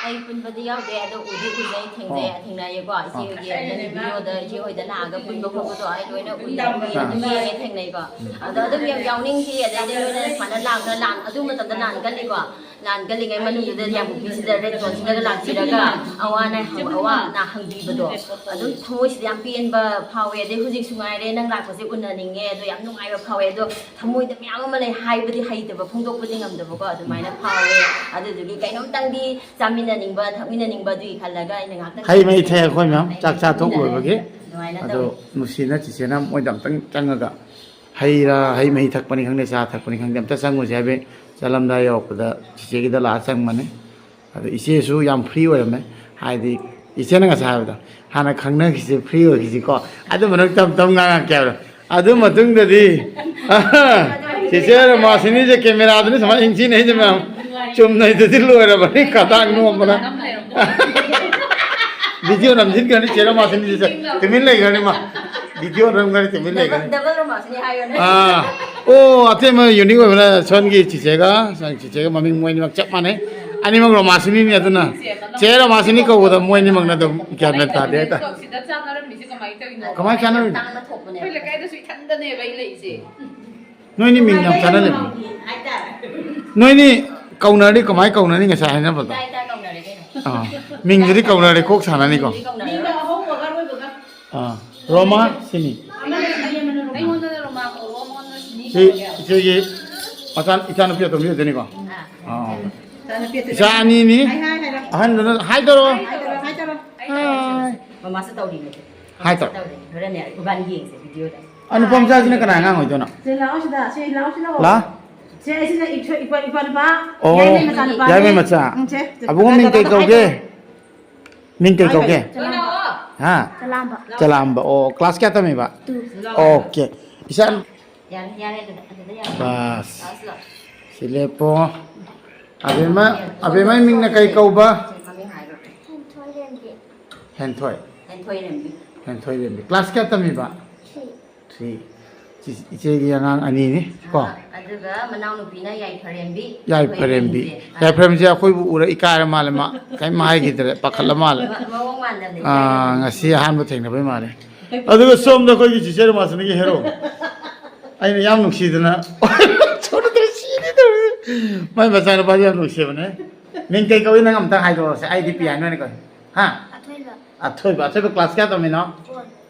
ꯑꯩ ꯄꯨꯟꯕꯗꯤ ꯌꯥꯎꯗꯦ, ꯑꯗꯣ ꯎꯗꯤ ꯎꯖꯩ, ꯊꯦꯡꯖꯩ, ꯑꯣ꯫ ꯊꯦꯡꯅꯩꯌꯦꯀꯣ꯫ ꯏꯆꯦ ꯑꯣ꯫ ꯍꯣꯏꯒꯤ ꯅꯪꯒꯤ ꯚꯤꯗꯤꯑꯣꯗ ꯏꯆꯦ ꯍꯣꯏꯗ ꯂꯥꯛꯑꯒ ꯄꯨꯟꯕ ꯈꯣꯠꯄꯗꯣ ꯑꯩ ꯂꯣꯏꯅ ꯎꯏ, ꯑꯗꯨꯝ ꯑꯥ꯫ ꯌꯦꯡꯉꯦ, ꯊꯦꯡꯅꯩꯀꯣ꯫ ꯑꯗꯣ ꯑꯗꯨꯝ ꯌꯥꯝ ꯌꯥꯎꯅꯤꯡꯈꯤ, ꯑꯗꯩꯗꯤ ꯂꯣꯏꯅ ꯁꯨꯃꯥꯏꯅ ꯂꯥꯛꯅ ꯂꯥꯛ-, ꯑꯗꯨ ꯃꯇꯝꯗ ꯂꯥꯟ ꯀꯜꯂꯤꯀꯣ꯫ ꯂꯥꯟ ꯀꯜꯂꯤꯉꯩ ꯃꯅꯨꯡꯗꯨꯗ ꯌꯥꯡꯕꯨꯈꯤꯁꯤꯗ ꯔꯦꯗ ꯖꯣꯟꯁꯤꯗꯒ ꯂꯥꯛꯄꯤꯔꯒ ꯑꯋꯥ ꯑꯅꯥ ꯍꯪ-, ꯑꯋꯥ ꯑꯅꯥ ꯍꯪꯕꯤꯕꯗꯣ ꯑꯗꯨꯝ ꯊꯃꯣꯏꯁꯤꯗ ꯌꯥꯝ ꯄꯦꯟꯕ ꯐꯥꯎꯋꯦ꯫ ꯑꯗꯩ ꯍꯧꯖꯤꯛꯁꯨ ꯉꯥꯏꯔꯦ, ꯅꯪ ꯂꯥꯛꯄꯁꯦ ꯎꯅꯅꯤꯡꯉꯦ, ꯑꯗꯣ ꯌꯥꯝ ꯅꯨꯡꯉꯥꯏꯕ ꯐꯥꯎꯋꯦ꯫ ꯑꯗꯣ ꯊꯃꯣꯏꯗ ꯃꯌꯥꯝ ꯑꯃ ꯂꯩ, ꯍꯥꯏꯕꯗꯤ ꯍꯩꯇꯕ, ꯐꯣꯡꯗꯣꯛꯄꯗꯤ ꯉꯝꯗꯕꯀꯣ, ꯑꯗꯨꯃꯥꯏꯅ ꯐꯥꯎꯋꯦ꯫ ꯑꯗꯨꯗꯨꯒꯤ ꯀꯩꯅꯣꯝꯇꯪꯗꯤ ꯆꯥꯃꯤꯟꯅꯅꯤꯡꯕ, ꯊꯛꯃꯤꯟꯅꯅꯤꯡꯕ ꯑꯗꯨꯒꯤ ꯈꯜꯂꯒ ꯑꯩꯅ ꯉꯥꯛꯇꯪ ꯍꯩ ꯃꯍꯤ ꯊꯛꯑꯦ ꯑꯩꯈꯣꯏ ꯃꯌꯥꯝ, ꯆꯥꯛ ꯆꯥ ꯇꯣꯛ ꯂꯣꯏꯕꯒꯤ꯫ ꯑꯗꯨꯃꯥꯏꯅ ꯑꯗꯣ ꯇꯧꯋꯤ꯫ ꯅꯨꯡꯁꯤꯅ ꯆꯤꯆꯦꯅ ꯃꯣꯏꯗ ꯑꯝꯇꯪ ꯆꯪꯉꯒ ꯍꯩ ꯔꯥ, ꯍꯩ ꯃꯍꯤ ꯊꯛꯄꯅꯤ ꯈꯪꯗꯦ, ꯆꯥ ꯊꯛꯄꯅꯤ ꯈꯪꯗꯦ, ꯑꯝꯇ ꯆꯪꯉꯨꯁꯦ ꯍꯥꯏꯕꯩ ꯆꯠꯂꯝꯗꯥꯏ ꯌꯧꯔꯛꯄꯗ ꯆꯤꯆꯦꯒꯤꯗ ꯂꯥꯛꯑ ꯆꯪꯕꯅꯤ꯫ ꯑꯗꯣ ꯏꯆꯦꯁꯨ ꯌꯥꯝ ꯐ꯭ꯔꯤ ꯑꯣꯏꯔꯝꯃꯦ, ꯍꯥꯏꯗꯤ ꯏꯆꯦꯅ ꯉꯁꯥꯏ ꯍꯥꯏꯕꯗꯣ, "ꯍꯥꯟꯅ ꯈꯪꯅꯈꯤꯁꯦ, ꯐ꯭ꯔꯤ ꯑꯣꯏꯈꯤꯁꯤꯀꯣ, ꯑꯗꯨ ꯃꯅꯨꯡ ꯇꯞ ꯇꯞ ꯉꯥꯡꯉꯛꯀꯦ" ꯍꯥꯏꯕꯗꯣ꯫ ꯑꯗꯨ ꯃꯇꯨꯡꯗꯗꯤ, ꯆꯤꯆꯦ ꯔꯣꯃꯥꯁꯤꯅꯤꯁꯦ ꯀꯦꯃꯦꯔꯥꯗꯨꯅ ꯁꯨꯃꯥꯏꯅ ꯏꯟꯁꯤꯟꯅꯩꯁꯦ ꯃꯌꯥꯝ꯫ ꯆꯨꯝꯅꯩꯗꯨꯗꯤ ꯂꯣꯏꯔꯕꯅꯤ, ꯈꯗꯥꯡ ꯅꯣꯝꯕꯅ꯫ ꯚꯤꯗꯤꯑꯣ ꯅꯝꯁꯤꯟꯈ꯭ꯔꯅꯤ ꯆꯦ ꯔꯣꯃꯥꯁꯤꯅꯤꯁꯦ, ꯇꯨꯃꯤꯟ ꯂꯩꯈ꯭ꯔꯅꯤ ꯃꯥ꯫ ꯚꯤꯗꯤꯑꯣ ꯅꯝꯈ꯭ꯔꯅꯤ, ꯇꯨꯃꯤꯟ ꯂꯩꯈ꯭ꯔꯅꯤ꯫ ꯗꯕꯜ ꯔꯣꯃꯥꯟꯁꯅꯤ ꯍꯥꯏꯌꯣꯅꯦ꯫ ꯑꯥ꯫ ꯑꯣ, ꯑꯇꯩꯃ ꯌꯨꯅꯤꯛ ꯑꯣꯏꯕꯅ ꯁꯣꯝꯒꯤ ꯆꯤꯆꯦꯒ, ꯆꯤꯆꯦꯒ ꯃꯃꯤꯡ ꯃꯣꯏ ꯑꯅꯤꯃꯛ ꯆꯞ ꯃꯥꯟꯅꯩ꯫ ꯑꯅꯤꯃꯛ ꯔꯣꯃꯥꯁꯤꯅꯤꯅꯤ, ꯑꯗꯨꯅ ꯆꯦ ꯔꯣꯃꯥꯁꯤꯅꯤ ꯀꯧꯕꯗ ꯃꯣꯏ ꯑꯅꯤꯃꯛꯅ ꯑꯗꯨꯝ ꯒ꯭ꯌꯥꯟ ꯃꯦꯟ ꯇꯥꯗꯦ ꯍꯥꯏꯇꯥꯔꯦ꯫ ꯁꯤꯗ ꯆꯥꯟꯅꯔꯝꯃꯤꯁꯦ ꯀꯃꯥꯏꯅ ꯇꯧꯔꯤꯅꯣ? ꯀꯃꯥꯏꯅ ꯆꯥꯟꯅꯔꯤꯅꯣ? ꯇꯥꯡꯅ ꯊꯣꯛꯄꯅꯦ꯫ ꯑꯩꯈꯣꯏ ꯂꯩꯀꯥꯏꯗꯁꯨ ꯏꯊꯟꯗꯅꯦꯕ ꯑꯩ ꯂꯩꯁꯦ꯫ ꯅꯣꯏꯅꯤ ꯃꯤꯡ ꯌꯥꯝ ꯆꯥꯟꯅ ꯂꯩꯕ꯫ ꯍꯥꯏꯇꯥꯔꯦ꯫ ꯅꯣꯏꯅꯤ ꯀꯧꯅꯔꯗꯤ ꯀꯃꯥꯏꯅ ꯀꯧꯅꯅꯤ ꯉꯁꯥꯏ ꯍꯥꯏꯅꯕꯗꯣ? ꯏꯇꯥ ꯏꯇꯥ ꯀꯧꯅꯔꯦ ꯀꯩꯅꯣ꯫ ꯑꯥ, ꯃꯤꯡꯗꯨꯗꯤ ꯀꯧꯅꯔꯦ, ꯀꯣꯛ ꯁꯥꯟꯅꯅꯤꯀꯣ꯫ ꯃꯤꯡꯗ ꯑꯍꯧꯕꯒ ꯑꯔꯣꯏꯕꯒ꯫ ꯑꯥ, ꯔꯣꯃꯥ ꯁꯤꯅꯤ꯫ ꯑꯃꯅ ꯁꯤꯅꯤ, ꯑꯃꯅ ꯔꯣꯃꯥ꯫ ꯑꯩꯉꯣꯟꯗꯅ ꯔꯣꯃꯥ ꯀꯧꯔꯣ, ꯑꯃꯉꯣꯟꯗꯅ ꯁꯤꯅꯤ ꯁꯤ ꯀꯧꯔꯣ꯫ ꯏꯆꯦꯒꯤ ꯃꯆꯥ, ꯏꯆꯥꯅꯨꯄꯤ ꯑꯇꯣꯝꯕꯤ ꯑꯣꯏꯗꯣꯏꯅꯤꯀꯣ꯫ ꯑꯥ꯫ ꯑꯥ꯫ ꯏꯆꯥꯅꯨꯄꯤ ꯑꯇꯣꯝꯕꯤ꯫ ꯏꯆꯥ ꯑꯅꯤꯅꯤ꯫ ꯍꯥꯏ, ꯍꯥꯏ, ꯍꯥꯏꯔꯣ꯫ ꯑꯍꯟꯗꯨꯅ ꯍꯥꯏꯗꯧꯔꯣ꯫ ꯍꯥꯏꯗꯧꯔꯣ, ꯍꯥꯏꯗꯧꯔꯣ꯫ ꯍꯥꯏ꯫ ꯃꯃꯥꯁꯨ ꯇꯧꯔꯤꯅꯦ꯫ ꯍꯥꯏꯗꯧꯔꯣ꯫ ꯇꯧꯔꯤꯅꯦ꯫ ꯍꯣꯔꯦꯟꯅꯦ ꯏꯕꯥꯅꯤ ꯌꯦꯡꯁꯦ ꯚꯤꯗꯤꯑꯣꯗ꯫ ꯑ, ꯅꯨꯄꯥ ꯃꯆꯥꯁꯤꯅ ꯀꯅꯥ ꯑꯉꯥꯡ ꯑꯣꯏꯗꯣꯏꯅꯣ? ꯁꯤ ꯂꯥꯛꯑꯣ ꯁꯤꯗ, ꯁꯤ ꯂꯥꯛꯑꯣ, ꯁꯤ ꯂꯥꯛꯑꯣ꯫ ꯂꯥ? ꯁꯦ, ꯁꯤꯅ ꯏꯄ꯭ꯋꯥ, ꯏꯄ꯭ꯋꯥ ꯅꯨꯄꯥ, ꯑꯣ, ꯌꯥꯏꯃꯩ ꯃꯆꯥꯅꯨꯄꯥꯅꯦ꯫ ꯌꯥꯏꯃꯩ ꯃꯆꯥ꯫ ꯎꯝ, ꯁꯦ, ꯑꯕꯨꯡꯉꯣ ꯃꯤꯡ ꯀꯩ ꯗꯗꯥꯗ ꯀꯧꯒꯦ? ꯍꯥꯏꯈ꯭ꯔꯦ꯫ ꯃꯤꯡ ꯀꯩ ꯀꯧꯒꯦ? ꯆꯂꯥꯝꯕ꯫ ꯍꯥ? ꯆꯂꯥꯝꯕ꯫ ꯆꯂꯥꯝꯕ꯫ ꯑꯣ, ꯀ꯭ꯂꯥꯁ ꯀꯌꯥ ꯇꯝꯃꯤꯕ? Two꯫ ꯑꯣꯀꯦ꯫ ꯏꯆꯥ ꯌꯥꯔꯦ, ꯌꯥꯔꯦ, ꯑꯗꯨꯗ, ꯑꯗꯨꯗ ꯌꯥꯔꯦ꯫ ꯕꯥꯁ꯫ ꯂꯥꯛꯑꯣ, ꯁꯤ ꯂꯥꯛꯑꯣ꯫ ꯁꯤ ꯂꯦꯞꯄꯣ꯫ ꯑꯕꯦꯝꯃ, ꯑꯕꯦꯝꯃꯒꯤ ꯃꯤꯡꯅ ꯀꯩ ꯀꯧꯕ? ꯃꯃꯤꯡ ꯍꯥꯏꯔꯣ꯫ ꯍꯦꯟꯊꯣꯏ꯫ ꯍꯦꯟꯊꯣꯏ꯫ ꯍꯦꯟꯊꯣꯏ ꯔꯦꯝꯕꯤ꯫ ꯍꯦꯟꯊꯣꯏ ꯔꯦꯝꯕꯤ꯫ ꯀ꯭ꯂꯥꯁ ꯀꯌꯥ ꯇꯝꯃꯤꯕ? Three꯫ Three꯫ ꯏꯆꯦ-, ꯏꯆꯦꯒꯤ ꯑꯉꯥꯡ ꯑꯅꯤꯅꯤ ꯀꯣ? ꯑꯥ, ꯑꯗꯨꯒ ꯃꯅꯥꯎꯅꯨꯄꯤꯅ ꯌꯥꯏꯐꯔꯦꯝꯕꯤ꯫ ꯌꯥꯏꯐꯔꯦꯝꯕꯤ꯫ ꯑꯩꯈꯣꯏ ꯑꯍꯨꯝꯁꯦ꯫ ꯑꯥ꯫ ꯌꯥꯏꯐꯔꯦꯝꯕꯤꯁꯦ ꯑꯩꯈꯣꯏꯕꯨ ꯎꯔ ꯏꯀꯥꯏꯔ ꯃꯥꯜꯂꯦ, ꯃꯥ ꯀꯔꯤꯝ ꯍꯥꯏꯈꯤꯗ꯭ꯔꯦ, ꯄꯥꯈꯠꯂ ꯃꯥꯜꯂꯦ꯫ ꯃ-, ꯃꯑꯣꯡ ꯃꯥꯟꯗꯕꯅꯦ, ꯑꯥ, ꯏꯀꯥꯏꯔꯝꯅꯤ꯫ ꯉꯁꯤ ꯑꯍꯥꯟꯕ ꯊꯦꯡꯅꯕꯩ ꯃꯥꯜꯂꯦ꯫ ꯑꯗꯨꯒ ꯁꯣꯝꯗ ꯑꯩꯈꯣꯏꯒꯤ ꯆꯤꯆꯦ ꯔꯣꯃꯥꯁꯤꯅꯤꯒꯤ ꯍꯦꯔꯣ꯫ ꯑꯩꯅ ꯌꯥꯝ ꯅꯨꯡꯁꯤꯗꯅ ꯁꯣꯝꯗ ꯁꯤꯅꯤ ꯇꯧꯔꯤꯁꯦ꯫ ꯃꯥꯏ ꯃꯆꯥꯅꯨꯄꯥꯁꯦ ꯌꯥꯝ ꯅꯨꯡꯁꯤꯕꯅꯦ꯫ ꯃꯤꯡ ꯀꯩ ꯀꯧꯏ ꯅꯪ ꯑꯝꯇꯪ ꯍꯥꯏꯗꯣꯔꯛꯑꯣꯁꯦ, ꯑꯩꯗꯤ ꯄꯤꯌꯥꯅꯣ ꯑꯣꯏꯅ ꯀꯧꯏ꯫ ꯍꯥ? ꯑꯊꯣꯏꯕ꯫ ꯑꯊꯣꯏꯕ, ꯑꯊꯣꯏꯕ ꯀ꯭ꯂꯥꯁ ꯀꯌꯥ ꯇꯝꯃꯤꯅꯣ? Four꯫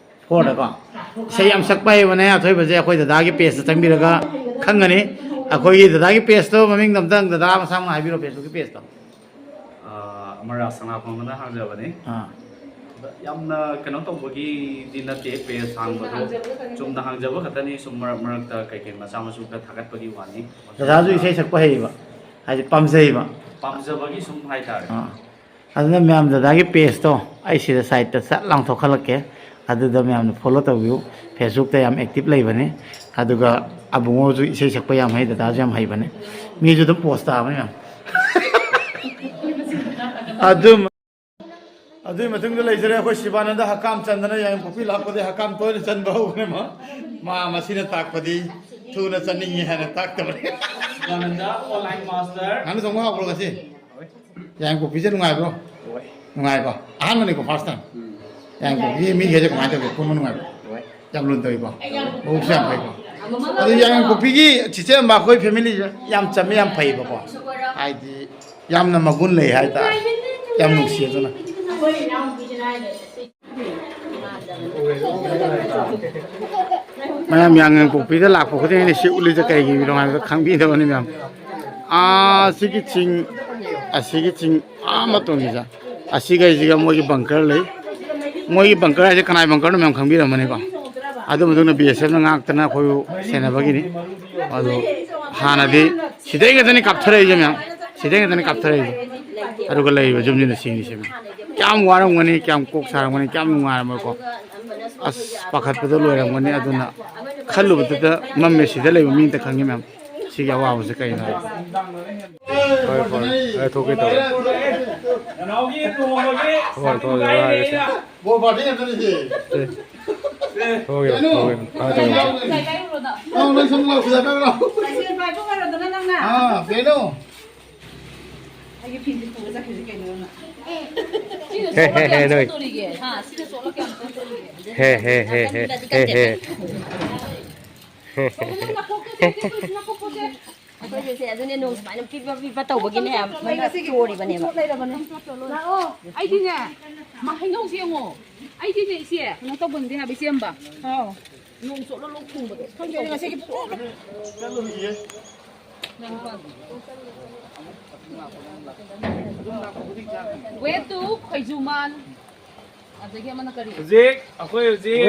Fourꯗꯀꯣ? ꯏꯁꯩ ꯌꯥꯝ ꯁꯛꯄ ꯍꯩꯕꯅꯦ ꯑꯊꯣꯏꯕꯁꯦ, ꯑꯩꯈꯣꯏ ꯗꯗꯥꯒꯤ ꯄꯦꯖꯇ ꯆꯪꯕꯤꯔꯒ ꯈꯪꯒꯅꯤ꯫ ꯑꯩꯈꯣꯏꯒꯤ ꯗꯗꯥꯒꯤ ꯄꯦꯖꯇꯣ ꯃꯃꯤꯡꯗꯣ ꯑꯝꯇꯪ ꯗꯗꯥ ꯃꯁꯥꯃꯛꯅ ꯍꯥꯏꯕꯤꯔꯣ, ꯐꯦꯁꯕꯨꯛꯀꯤ ꯄꯦꯖꯇꯣ꯫ ꯑꯥ, ꯑꯃꯔ ꯁꯅꯥꯐꯝꯅ ꯍꯥꯡꯖꯕꯅꯤ꯫ ꯑꯥ꯫ ꯑꯗ ꯌꯥꯝꯅ ꯀꯩꯅꯣ ꯇꯧꯕꯒꯤꯗꯤ ꯅꯠꯇꯦ, ꯄꯦꯖ ꯍꯥꯡꯕꯗꯣ ꯆꯨꯝꯅ ꯍꯥꯡꯖꯕ ꯈꯛꯇꯅꯤ꯫ ꯁꯨꯝ ꯃꯔꯛ ꯃꯔꯛꯇ ꯀꯩꯀꯩ ꯃꯆꯥ ꯃꯁꯨ ꯈꯔ ꯊꯥꯒꯠꯄꯒꯤ ꯋꯥꯅꯤ꯫ ꯗꯗꯥꯁꯨ ꯏꯁꯩ ꯁꯛꯄ ꯍꯩꯌꯦꯕ, ꯍꯥꯏꯗꯤ ꯄꯥꯝꯖꯩꯌꯦꯕ꯫ ꯄꯥꯝꯖꯕꯒꯤ ꯁꯨꯝ ꯍꯥꯏꯇꯥꯔꯦ꯫ ꯑꯥ꯫ ꯑꯗꯨꯅ ꯃꯌꯥꯝ ꯗꯗꯥꯒꯤ ꯄꯦꯖꯇꯣ ꯑꯩ ꯁꯤꯗ ꯁꯥꯏꯠꯇ ꯆꯠ ꯂꯥꯡꯊꯣꯛꯍꯜꯂꯛꯀꯦ, ꯑꯗꯨꯗ ꯃꯌꯥꯝꯅ ꯐꯣꯂꯣ ꯇꯧꯕꯤꯌꯨ꯫ ꯐꯦꯁꯕꯨꯛꯇ ꯌꯥꯝ ꯑꯦꯛꯇꯤꯚ ꯂꯩꯕꯅꯤ꯫ ꯑꯗꯨꯒ ꯑꯕꯨꯡꯉꯣꯁꯨ ꯏꯁꯩ ꯁꯛꯄ ꯌꯥꯝ ꯍꯩ, ꯗꯗꯥꯁꯨ ꯌꯥꯝ ꯍꯩꯕꯅꯤ꯫ ꯃꯤꯁꯨ ꯑꯗꯨꯝ ꯄꯣꯁ ꯇꯥꯕꯅꯤ ꯃꯌꯥꯝ꯫ ꯑꯗꯨ, ꯑꯗꯨꯒꯤ ꯃꯇꯨꯡꯗ ꯂꯩꯖꯔꯦ ꯑꯩꯈꯣꯏ ꯁꯤꯕꯥꯅꯟꯗ ꯍꯛꯀꯥꯝ ꯆꯟꯗꯅ ꯌꯥꯏꯉꯪꯄꯣꯛꯄꯤ ꯂꯥꯛꯄꯗꯒꯤ ꯍꯛꯀꯥꯝ ꯇꯣꯏꯅ ꯆꯟꯕ ꯍꯧꯈ꯭ꯔꯦ ꯃꯥ꯫ ꯃꯥ ꯃꯁꯤꯅ ꯇꯥꯛꯄꯗꯤ ꯊꯨꯅ ꯆꯠꯅꯤꯡꯉꯤ ꯍꯥꯏꯅ ꯇꯥꯛꯇꯕꯅꯤ꯫ Sivananda online master꯫ ꯉꯥꯅꯨ ꯊꯣꯡꯕ ꯍꯥꯎꯕ꯭ꯔꯣ ꯉꯁꯤ? ꯌꯥꯏꯉꯪꯄꯣꯛꯄꯤꯁꯦ ꯅꯨꯡꯉꯥꯏꯕ꯭ꯔꯣ? ꯍꯣꯏ꯫ ꯅꯨꯡꯉꯥꯏꯀꯣ? ꯑꯍꯥꯟꯕꯅꯤꯀꯣ, first time? ꯎꯝ꯫ ꯌꯥꯏꯉꯪꯄꯣꯛꯄꯤ ꯃꯤꯈꯩꯁꯦ ꯀꯃꯥꯏꯅ ꯇꯧꯒꯦ? ꯄꯨꯟꯕ ꯅꯨꯡꯉꯥꯏꯕ꯭ꯔꯣ? ꯍꯣꯏ꯫ ꯌꯥꯝ ꯂꯨꯅ ꯇꯧꯏꯀꯣ? ꯃꯕꯨꯛꯁꯨ ꯌꯥꯝ ꯐꯩꯀꯣ? ꯑꯗꯨ ꯌꯥꯏꯉꯪꯄꯣꯛꯄꯤꯒꯤ ꯆꯤꯆꯦ ꯑꯝꯕ ꯑꯩꯈꯣꯏ family ꯁꯦ ꯌꯥꯝ ꯆꯝꯃꯦ, ꯌꯥꯝ ꯐꯩꯕꯀꯣ? ꯍꯥꯏꯗꯤ ꯌꯥꯝꯅ ꯃꯒꯨꯟ ꯂꯩ ꯍꯥꯏꯇꯥꯔꯦ꯫ ꯌꯥꯝ ꯅꯨꯡꯁꯤ ꯑꯗꯨꯅ꯫ ꯃꯌꯥꯝ ꯌꯥꯡꯉꯪꯄꯣꯛꯄꯤꯗ ꯂꯥꯛꯄ ꯈꯨꯗꯤꯡ ꯑꯩꯅ ꯁꯤ ꯎꯠꯂꯤꯁꯦ ꯀꯩꯒꯤꯅꯣ ꯍꯥꯏꯕꯗ ꯈꯪꯕꯤꯗꯕꯅꯤ ꯃꯌꯥꯝ꯫ ꯑꯥ, ꯁꯤꯒꯤ ꯆꯤꯡ, ꯑꯁꯤꯒꯤ ꯆꯤꯡ ꯑꯥ ꯃꯇꯣꯟꯒꯤꯁꯦ, ꯑꯁꯤꯈꯩꯁꯤꯒ ꯃꯣꯏꯒꯤ ꯕꯪꯀꯔ ꯂꯩ꯫ ꯃꯣꯏꯒꯤ ꯕꯪꯀꯔ ꯍꯥꯏꯁꯦ ꯀꯅꯥꯏ ꯕꯪꯀꯔꯅꯣ ꯃꯌꯥꯝ ꯈꯪꯕꯤꯔꯝꯃꯅꯤꯀꯣ꯫ ꯑꯗꯨ ꯃꯇꯨꯡꯗ ꯕꯤ ꯑꯦꯁ ꯑꯦꯐꯅ ꯉꯥꯛꯇꯅ ꯑꯩꯈꯣꯏꯕꯨ ꯁꯦꯟꯅꯕꯒꯤꯅꯤ꯫ ꯑꯗꯣ ꯍꯥꯟꯅꯗꯤ ꯁꯤꯗꯩ ꯈꯛꯇꯅꯤ ꯀꯥꯞꯊꯔꯛꯏꯁꯦ ꯃꯌꯥꯝ, ꯁꯤꯗꯩ ꯈꯛꯇꯅꯤ ꯀꯥꯞꯊꯔꯛꯏꯁꯦ꯫ ꯑꯗꯨꯒ ꯂꯩꯔꯤꯕ ꯌꯨꯝꯁꯤꯅ ꯁꯤꯅꯤ ꯁꯤꯕ꯫ ꯀꯌꯥꯝ ꯋꯥꯔꯝꯒꯅꯤ, ꯀꯌꯥꯝ ꯀꯣꯛ ꯁꯥꯔꯝꯒꯅꯤ, ꯀꯌꯥꯝ ꯅꯨꯡꯉꯥꯏꯔꯝꯃꯣꯏꯀꯣ꯫ ꯑꯁ, ꯄꯥꯈꯠꯄꯗ ꯂꯣꯏꯔꯝꯒꯅꯤ꯫ ꯑꯗꯨꯅ ꯈꯜꯂꯨꯕꯗꯨꯗ ꯃꯝꯃꯦ꯫ ꯁꯤꯗ ꯂꯩꯕ ꯃꯤ ꯑꯝꯇ ꯈꯪꯉꯤ ꯃꯌꯥꯝ꯫ ꯁꯤꯒꯤ ꯑꯋꯥꯕꯁꯦ ꯀꯩꯅꯣ ꯍꯥꯏꯕ꯫ ꯍꯣꯏ, ꯍꯣꯏ꯫ ꯑꯩ ꯊꯣꯛꯀꯦ ꯇꯧꯋꯦ꯫ ꯅꯅꯥꯎꯒꯤ ꯂꯨꯍꯣꯡꯕꯒꯤ ꯊꯣꯛꯑꯣ, ꯊꯣꯛꯑꯣ, ꯌꯧꯔꯛꯑꯒꯦ꯫ ꯁꯦ꯫ ꯕꯣꯔ ꯄꯥꯔꯇꯤ ꯉꯥꯛꯇꯅꯤ ꯁꯤ꯫ ꯁꯦ꯫ ꯊꯣꯛꯑꯣ, ꯀꯩꯅꯣ? ꯊꯣꯛꯑꯣ꯫ ꯑꯥ, ꯇꯧꯔꯁꯤ꯫ ꯂꯥꯎ, ꯂꯥꯎ, ꯁꯤꯗ ꯂꯥꯎ, ꯂꯥꯎ꯫ ꯂꯥꯏꯁꯦꯟꯁ ꯄꯥꯏꯕ ꯑꯣꯏꯔꯣꯗꯅ ꯅꯪꯅ꯫ ꯑꯥ, ꯀꯩꯅꯣ? ꯑꯩꯒꯤ ꯐꯤꯁꯦ ꯄꯨꯔ ꯆꯠꯈ꯭ꯔꯤꯁꯦ ꯀꯩꯅꯣ ꯅꯪꯅ? ꯍꯦ, ꯍꯦ, ꯍꯦ, ꯅꯣꯏ꯫ ꯍꯥ, ꯁꯤꯅ ꯆꯣꯠꯂ ꯀꯌꯥꯝ ꯆꯣꯠꯇꯣꯔꯤꯒꯦ? ꯍꯦ, ꯍꯦ, ꯍꯦ, ꯍꯦ, ꯍꯦ, ꯍꯦ꯫ ꯅꯪ ꯅꯀꯣꯛꯇꯣ ꯁꯦ, ꯁꯦ, ꯁꯦ, ꯅꯀꯣꯛ ꯄꯣꯛꯁꯦ꯫ ꯑꯩꯈꯣꯏꯁꯦ ꯁꯦ ꯑꯗꯨꯅꯦ ꯅꯣꯡ ꯁꯨꯃꯥꯏꯅ ꯄꯤꯠ ꯄꯤꯠ ꯄꯤꯠ ꯇꯧꯕꯒꯤꯅꯦ ꯃꯅꯥ ꯆꯣꯔꯤꯕꯅꯦꯕ꯫ ꯂꯥꯛꯑꯣ꯫ ꯑꯩꯗꯤꯅꯦ, ꯃꯥ ꯍꯩꯅꯧꯁꯦ ꯌꯦꯡꯉꯣ꯫ ꯑꯩꯗꯤꯅꯦ ꯏꯆꯦ, ꯀꯩꯅꯣ ꯇꯧꯕꯅꯤꯗꯤ ꯍꯥꯏꯕ ꯏꯆꯦ ꯑꯝꯕ꯫ ꯍꯥꯎ꯫ ꯅꯣꯡ ꯆꯣꯠꯂ ꯂꯣꯛ ꯊꯨꯡꯕꯗꯣ꯫ ꯈꯪꯗꯦ, ꯉꯁꯤꯒꯤ ꯄꯣꯛꯑꯒ꯫ ꯋꯦꯠꯇꯨ ꯈꯣꯏꯖꯨꯃꯥꯟ꯫ ꯑꯗꯒꯤ ꯑꯃꯅ ꯀꯔꯤ? ꯍꯧꯖꯤꯛ ꯑꯩꯈꯣꯏ ꯍꯧꯖꯤꯛ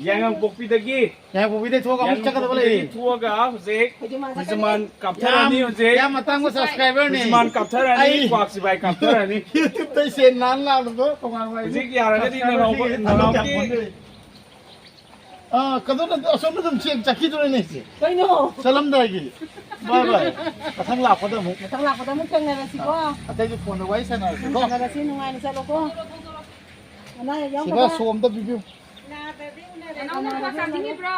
ꯌꯥꯏꯉꯪꯄꯣꯛꯄꯤꯗꯒꯤ, ꯌꯥꯏꯉꯪꯄꯣꯛꯄꯤꯗꯒꯤ ꯊꯣꯛꯑꯒ ꯑꯃꯨꯛ ꯆꯠꯀꯗꯕ ꯂꯩꯔꯤ꯫ ꯊꯣꯛꯑꯒ ꯍꯧꯖꯤꯛ ꯈꯣꯏꯖꯨꯃꯥꯟ ꯀꯥꯞꯊꯔꯅꯤ꯫ ꯌꯥꯝ, ꯍꯧꯖꯤꯛ ꯌꯥꯝ ꯑꯇꯥꯡꯕ subscriberꯅꯤ꯫ ꯈꯣꯏꯖꯨꯃꯥꯟ ꯀꯥꯞꯊꯔꯅꯤ, ꯑꯩ ꯀ꯭ꯋꯥꯛ ꯁꯤꯕꯥꯏ ꯀꯥꯞꯊꯔꯅꯤ꯫ YouTubeꯇꯩ ꯁꯦꯟ ꯅꯥꯟ ꯂꯥꯛꯄꯗꯣ ꯇꯣꯉꯥꯟꯕ ꯑꯩ꯫ ꯍꯧꯖꯤꯛ ꯌꯥꯔꯒꯗꯤ subscriberꯁꯤꯡ ꯅꯅꯥꯎꯒꯤ, ꯑꯩ ꯊꯥꯗꯣꯛ ꯅꯅꯥꯎꯒꯤ ꯌꯥꯄꯣꯟꯇꯦ꯫ ꯑꯥ, ꯀꯩꯅꯣꯅ ꯑꯁꯣꯝꯗ ꯑꯗꯨꯝ ꯆꯦꯟ ꯆꯠꯈꯤꯗꯣꯔꯦꯅꯦ ꯏꯆꯦ꯫ ꯀꯩꯅꯣ? ꯆꯠꯂꯝꯗꯥꯏꯒꯤ꯫ Bye bye꯫ ꯃꯊꯪ ꯂꯥꯛꯄꯗ ꯑꯃꯨꯛ꯫ ꯃꯊꯪ ꯂꯥꯛꯄꯗ ꯑꯃꯨꯛ ꯊꯦꯡꯅꯔꯁꯤꯀꯣ꯫ ꯑꯇꯩꯗꯤ ꯐꯣꯟꯗ ꯋꯥꯔꯤ ꯁꯥꯟꯅꯔꯁꯤꯀꯣ꯫ ꯁꯥꯟꯅꯔꯁꯤ, ꯅꯨꯡꯉꯥꯏꯅ ꯆꯠꯂꯣꯀꯣ꯫ ꯑꯅꯥ ꯑꯌꯦꯛ ꯁꯤꯒ ꯌꯥꯎꯗꯕ꯫ ꯁꯣꯝꯗ ꯄꯤꯕꯤꯌꯨ꯫ ꯅꯅꯥꯎꯅ ꯀ꯭ꯋꯥ ꯆꯥꯅꯤꯡꯉꯤꯕ꯭ꯔꯣ?